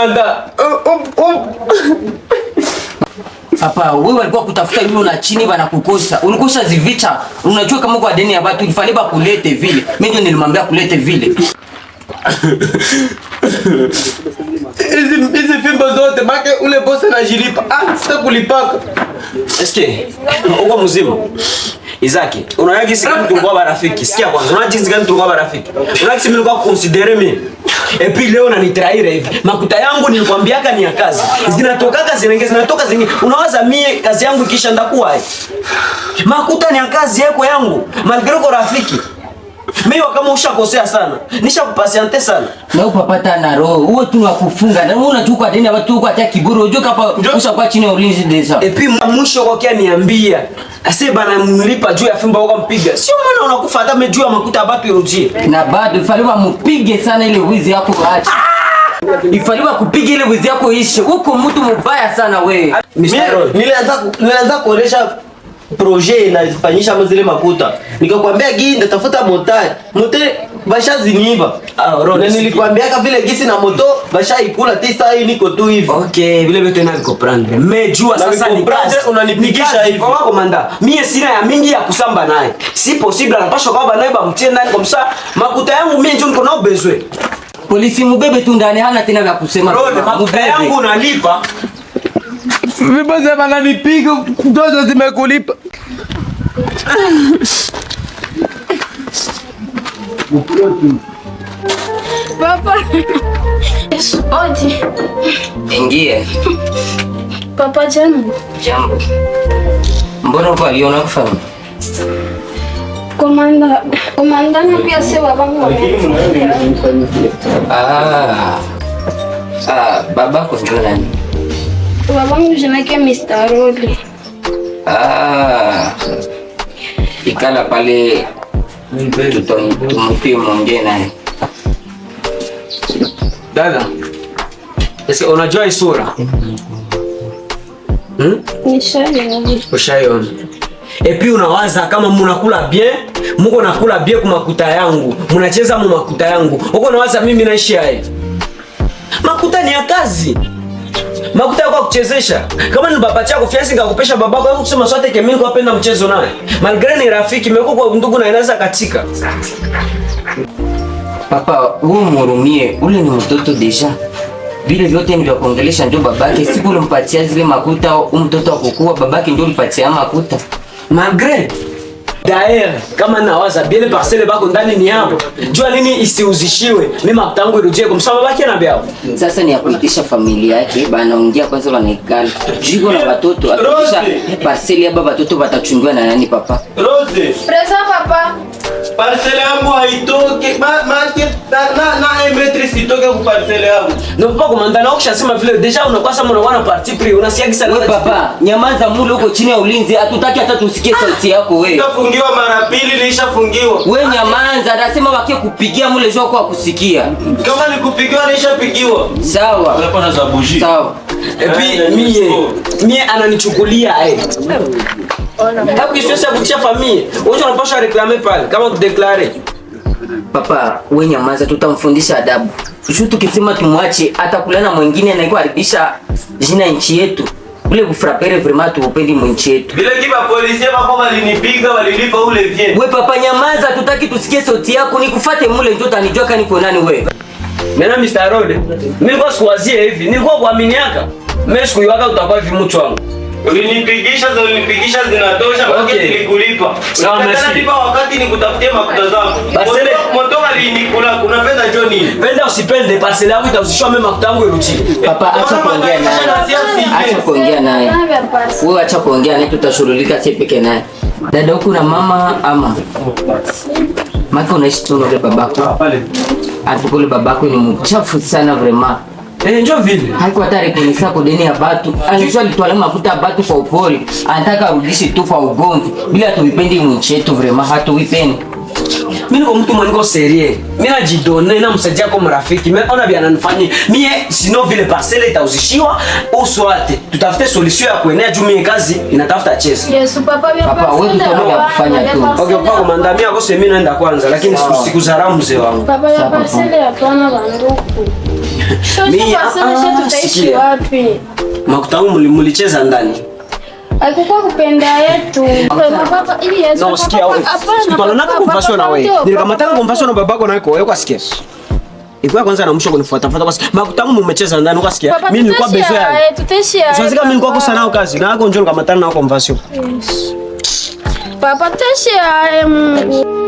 Komanda. Papa, wewe walikuwa kutafuta yule na chini bana kukosa. Ulikosa zivicha. Unajua kama kwa deni ya watu ilifale ba kulete vile. Mimi ndio nilimwambia kulete vile. Hizi fimbo zote make ule boss anajilipa. Ah, sitakulipaka. Eske uko mzima? Izaki, unaona jinsi gani tulikuwa marafiki? Sikia kwanza, unaona jinsi gani tulikuwa marafiki? Unaona jinsi mimi nilikuwa considérer mimi. Et puis leo unanitrahir hivi. Makuta yangu nilikwambiaka ni ya kazi. Zinatokaka zinaingia, zinatoka zingine. Unawaza mie kazi yangu kisha ndakuwa hai. Makuta ni ya kazi yako yangu. Malgré uko rafiki. Mimi kama ushakosea sana. Nishakupatienter sana. Na upapata na roho. Uwe tu wa kufunga. Na wewe unajua kwa deni ya watu uko hata kiburi. Unajua kapa ushakuwa chini ya ulinzi déjà. Et puis mwisho kwa kia niambia ase bana mlipa juu ya fimbo wakampiga. Sio maana unakufa hata mimi juu ya makuta batu irudie. Na bado ifale mupige sana ile wizi yako acha. Ifale kupige ile wizi yako ishe. Uko mtu mubaya sana wewe. Mr. Roy. Nilianza kuonesha projet inafanyisha zile makuta. Nikakwambia gii ndatafuta motari. Moto bashaziniiba. Ah, Ron, Na nilikwambia vile gisi na moto bashaikula tisa hii niko tu hivi. Okay, vile vyote na comprendre. Mais jua Na sasa ni comprendre, kazi. unanipigisha Ni kazi. hivi. Kwa komanda, mie sina ya mingi ya kusamba naye. Si possible anapaswa kwa naye bamtie ndani comme ça makuta yangu mie ndio niko nao besoin. Polisi mubebe tu ndani, hana tena vya kusema. Ron, makuta Mubebe. yangu unalipa. Viboze bananipiga, ndoto zimekulipa. Papa. Odi. Ingie. Papa, jambo. Jambo. Mbona uko aliona kufanya? Komanda, komandana pia se babangu wameanza. Ah. Ah, babako ndio nani? Babangu jina yake Mr. Roli. Ah. Ikala pale tumupie mwongee naye. Dada. Eske unajua hii sura? Hmm? Nishaiona. Ushaiona. Et puis unawaza kama munakula bien, muko nakula bien kwa makuta yangu, munacheza mu makuta yangu. Uko unawaza mimi naishi hai. Makuta ni ya kazi. Makuta yako kuchezesha. Kama ni baba chako fiasi ngakupesha babako yako kusema sote ke mimi napenda mchezo naye. Malgré ni rafiki meko kwa ndugu na inaweza katika. Papa, wewe mhurumie, ule ni mtoto déjà. Vile vyote ni vya kuongelesha ndio babake. Siku ulimpatia zile makuta, mtoto akukua, babake ndio ulipatia makuta. Malgré D'ailleurs, kama nawaza bien les parcelles bako ndani ni hapo. Jua nini isiuzishiwe. Mimi makuta yangu irudie kwa sababu babake na byao. Sasa ni ya kuitisha familia yake, banaongea kwanza, wanaikala jiko na watoto, akiisha parcelle ya baba watoto watachungiwa na nani papa? Rose, Présent papa. Parcelle yangu haitoke. Ma ma na na mètre sitoke ku parcelle yangu. No papa komanda na ukishasema vile déjà unakuwa sasa unakuwa na parti pris, unasikia kisa. We papa, nyamaza mule huko chini ya ulinzi, hatutaki hata tusikie sauti yako we. Nishafungiwa mara pili, nishafungiwa. We nyamaza, anasema wakie kupigia mule jua kwa kusikia. Kama nikupigiwa nishapigiwa. Sawa. Sawa. Et puis mie ananichukulia eh. Hapo kisio cha kutia famille. Wewe unapaswa réclamer pale kama kudéclarer. Papa, we nyamaza, tutamfundisha adabu. Shu tukisema tumwache atakulana mwingine na kuharibisha jina nchi yetu. Ule kufrapere vraiment tuupendi mwinchi yetu. Vile kiba policier bako walinipiga walilipa ule vien. We papa nyamaza, tutaki tusikie sauti yako, nikufate mule ndio utanijua kani niko nani we. Mena Mr. Rode, mimi nilikuwa sikuwazie hivi, nilikuwa kuaminiaka. Mimi sikuiwaka utakuwa hivi mtu wangu. Ulinipigisha za ulinipigisha zinatosha, okay. Okay. Nilikulipa. Sawa, Unataka merci. lipa wakati nikutafutie makuta zangu. Parcelle. Moto alinikula, unapenda Johnny. Penda usipende, parcelle yangu itauzishwa mimi makuta yangu irudie. Papa, acha kuongea naye. Acha kuongea naye. Wewe acha kuongea naye, tutashughulika sisi peke naye. Dada huku na mama ama Maka unaishi tu na ule babako. Atuko ule babako ni mchafu sana vraiment. Eh, njoo vile. Haikuwa hata reconnaissant kwa deni ya batu. Alijua alitwala makuta ya batu kwa upole. Anataka arudishe tu kwa ugomvi. Bila tuipendi mwinchi yetu vraiment hatuipendi. Mimi niko mtu mwenye niko sérieux. Mimi najidonne na msaidia kwa marafiki. Mimi ona bia ananifanyia. Mie sino vile parcelle itauzishiwa au soit tutafute solution ya kuenea juu mie kazi inatafuta cheza. Yesu papa vya Papa, wewe parcelle tutaona vya hapana, kufanya vya tu. parcelle Okay, papa komanda mimi akose mimi naenda kwanza lakini Sawa. sikuzaramu mzee wangu. Papa ya Sawa, papa. parcelle hapana banduku. Shosho Mimi, parcelle ah, shetu tutaishi sikia. wapi? Makuta yangu mulicheza ndani. Haikukuwa kupenda yetu. Papa, ili Yesu. No, sikia wewe. Hapana. Tunaonaka papa, conversation na papa, wewe. ndio, Nilikamataka papa. conversation na babako na wewe kwa sikia. Ilikuwa kwanza na mwisho kunifuata fuata kwa sikia. Makuta yangu mumecheza ndani kwa sikia. Papa, Mimi nilikuwa tutaishi besoin yangu. aye, tutaishi aye, Sasa kama mimi nilikuwa papa. kosa nao kazi na yako njoo nikamatana nao conversation. Papa, tutaishi aye, Mungu.